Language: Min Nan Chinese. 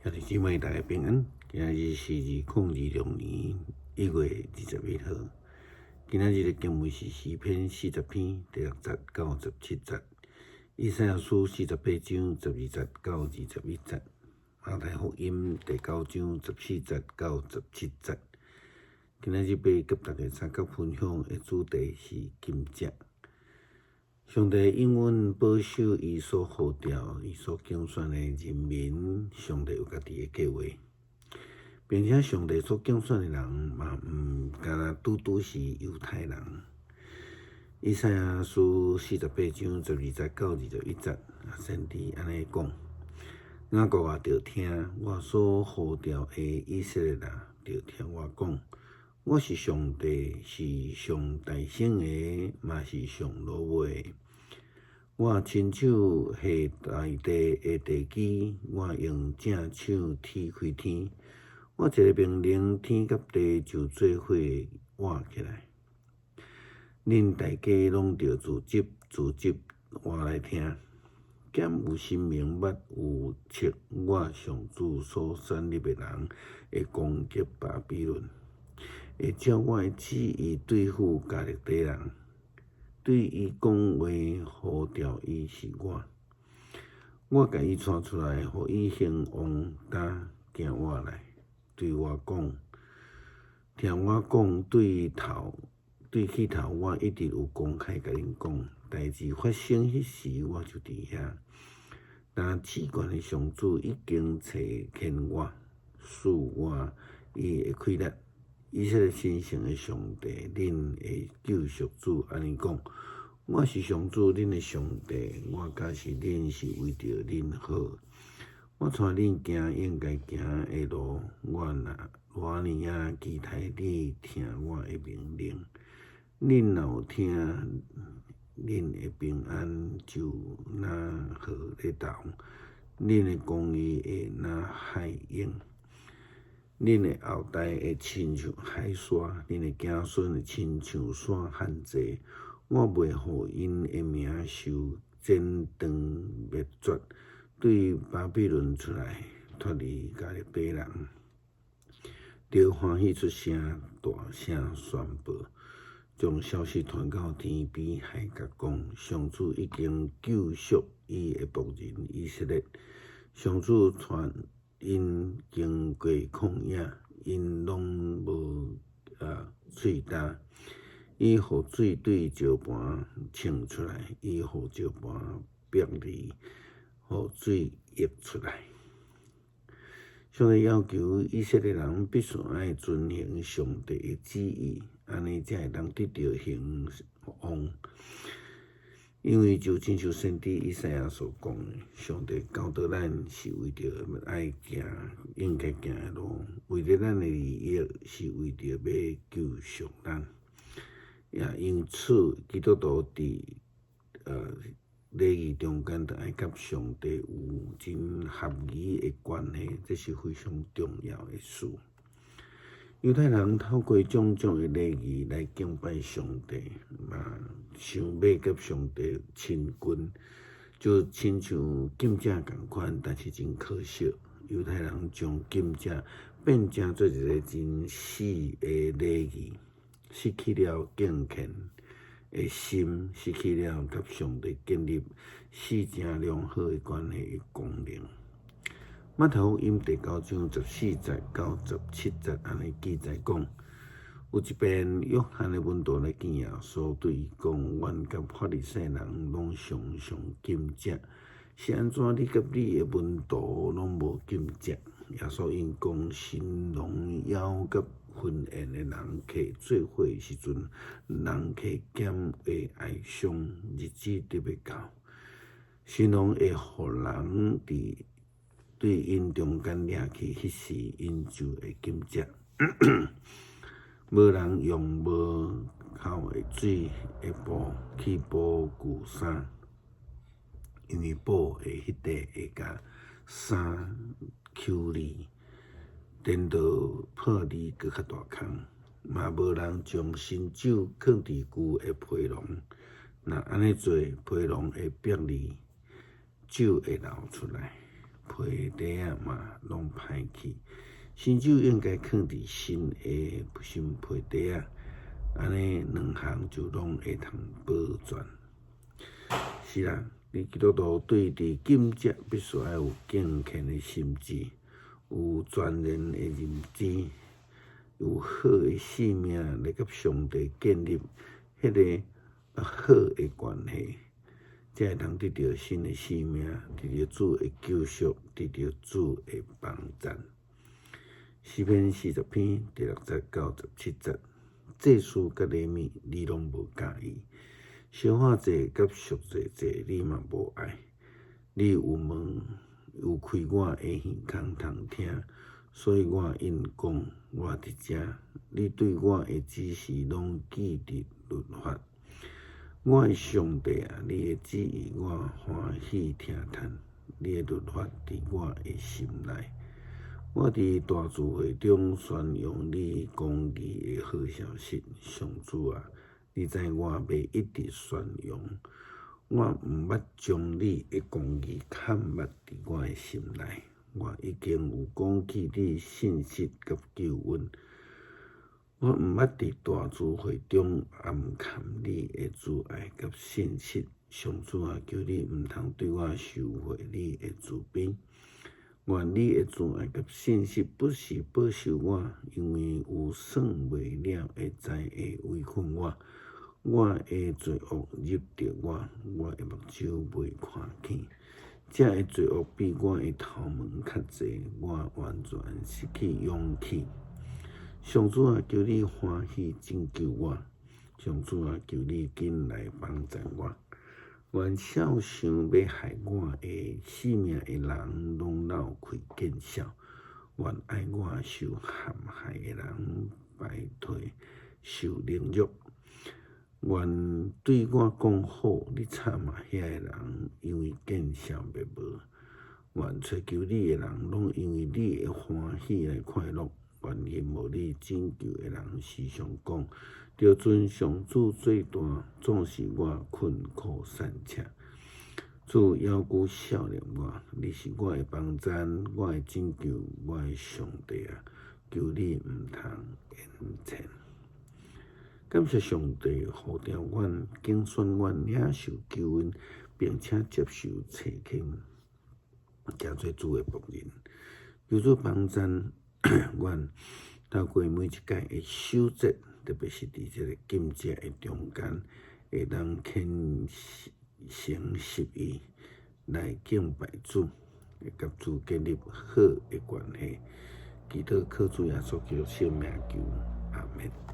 兄弟姊妹，大家平安。今仔日是2026年1月21號。今仔日的經文是詩篇40篇第6節到17節，以賽亞書48章12節到21節，馬太福音第9章14節到17節。今仔日欲佮大家相佮分享的主題是禁食。上帝應允保守伊所呼召、伊所揀選的人民，上帝有家己的計劃，並且上帝所揀選的人嘛，毋干焦拄拄是猶太人。以賽亞書48章12節到21節，先知按呢講：雅各啊，著聽，我所呼召的以色列啊，著聽我講。我是上帝，是上大聖的，嘛是上落尾的。我親手下大地的地基，我用正手鐵開天。我一個命令，天佮地就做伙活起來。恁大家攏著自執自執話來聽。敢有神明捌預測我上主所設立的人會攻擊巴比倫，會照我的旨意對付迦勒底人？對伊講話呼召伊是我，我共伊帶出來，予伊興旺，擔行我來，對我講，聽我講，對起頭我一直有公開共恁講，代誌發生彼時我就佇遐。但至懸的上主已經差遣我，賜我伊的氣力。以色列神聖的上帝，恁的救贖主按呢講：我是上主，恁的上帝，我假使恁是為著恁好。我帶恁行應該行的路，我若偌爾仔期待你聽我的命令。恁若有聽，恁的平安就若河咧流，恁的公義會若海湧。恁的後代會親像海沙，恁的子孫會親像沙遐濟。我袂予𪜶的名受剪斷滅絕，對巴比倫出來，脫離迦勒底人，著歡喜出聲，大聲宣報，將消息傳到天邊海角，講上主已經救贖伊的僕人以色列。上主帶𪜶經過曠野，𪜶攏無喙焦。伊予水對石盤衝出來，伊予石盤煸裂，予水溢出來。上帝要求以色列人必須愛遵行上帝的旨意，按呢才會當得著興旺。因為就親像先知以賽亞所講的，上帝教導咱是為著愛行應該行的路，為著咱的利益，是為著欲救贖咱。也因此，基督徒佇禮儀中間，著愛佮上帝有真合宜的關係，這是非常重要的事。猶太人透過種種的禮儀來敬拜上帝，嘛想欲佮上帝親近，就親像禁食仝款，但是真可惜，猶太人將禁食變成做一個真死的禮儀，失去了敬虔的心，失去了佮上帝建立死正良好的關係的功能。馬太福音第9章14節到17節按呢記載講，有一遍約翰的門徒來見耶穌，對伊講：阮佮法利賽人攏常常禁食，是按怎你佮你的門徒攏無禁食？耶穌應講：新郎邀佮婚宴的人客做伙時陣，人客敢會哀傷，日子得欲到。新郎會予人佇對𪜶中間掠去，彼時𪜶就會禁食。無人用無洘的水的布去補舊衫，因為布的彼塊會共衫搝裂，顛倒破裂閣較大空。嘛無人將新酒囥佇舊的皮囊，若按呢做，皮囊會煏裂，酒會流出來。皮袋仔嘛攏歹去。新酒應該囥佇新的新皮袋仔，按呢兩項就攏會通保全。是啦，佇基督徒對佇禁食必須愛有敬虔的心志，有全然的認知，有好的性命來佮上帝建立彼个好的關係，才會通得著新的生命，得著主的救贖，得著主的幫贊。詩篇40篇第6節到17節，祭司佮禮物你攏無佮意，燒火祭佮贖罪祭你嘛無愛。你有門有開我的耳孔通聽，所以我應講我佇遮。你對我的指示攏記佇律法。我的上帝啊，你的旨意我歡喜聽趁，你的律法佇我的心內。我佇大聚會中宣揚你公義的好消息，上主啊，你知我欲一直宣揚。我毋捌將你的公義藏密佇我的心內，我已經有講起你信實佮救恩。我毋捌佇大聚會中掩藏你的慈愛佮信實，上主啊，求你毋通對我收回你的慈悲。願你的慈愛佮信實不時保守我，因為有算袂了的災禍圍困我，我的罪惡入著我，我的目睭袂看見。這个罪惡比我的頭毛較濟，我完全失去勇氣。上主啊，求你歡喜拯救我！上主啊，求你緊來幫贊我！願肖想欲害我的性命的人，攏鬧開見笑；願愛我受陷害的人敗退受凌辱；願對我講好，你慘啊！遐个人因為見笑滅無；願揣求你的人，攏因為你的歡喜來快樂。願羨慕你拯救的人時常講：著尊上主最大，總是我困苦散赤。主猶閣數念我，你是我的幫贊，我的拯救，我的上帝啊！求你毋通延遲。感謝上帝呼召阮，揀選阮領受救恩，並且接受差遣，成做主的僕人。求主幫贊阮透過每一屆的守節，特別是佇這个禁食的中間，會當虔誠實意來敬拜主，會佮主建立好的關係。祈禱靠主耶穌基督聖名求，阿們。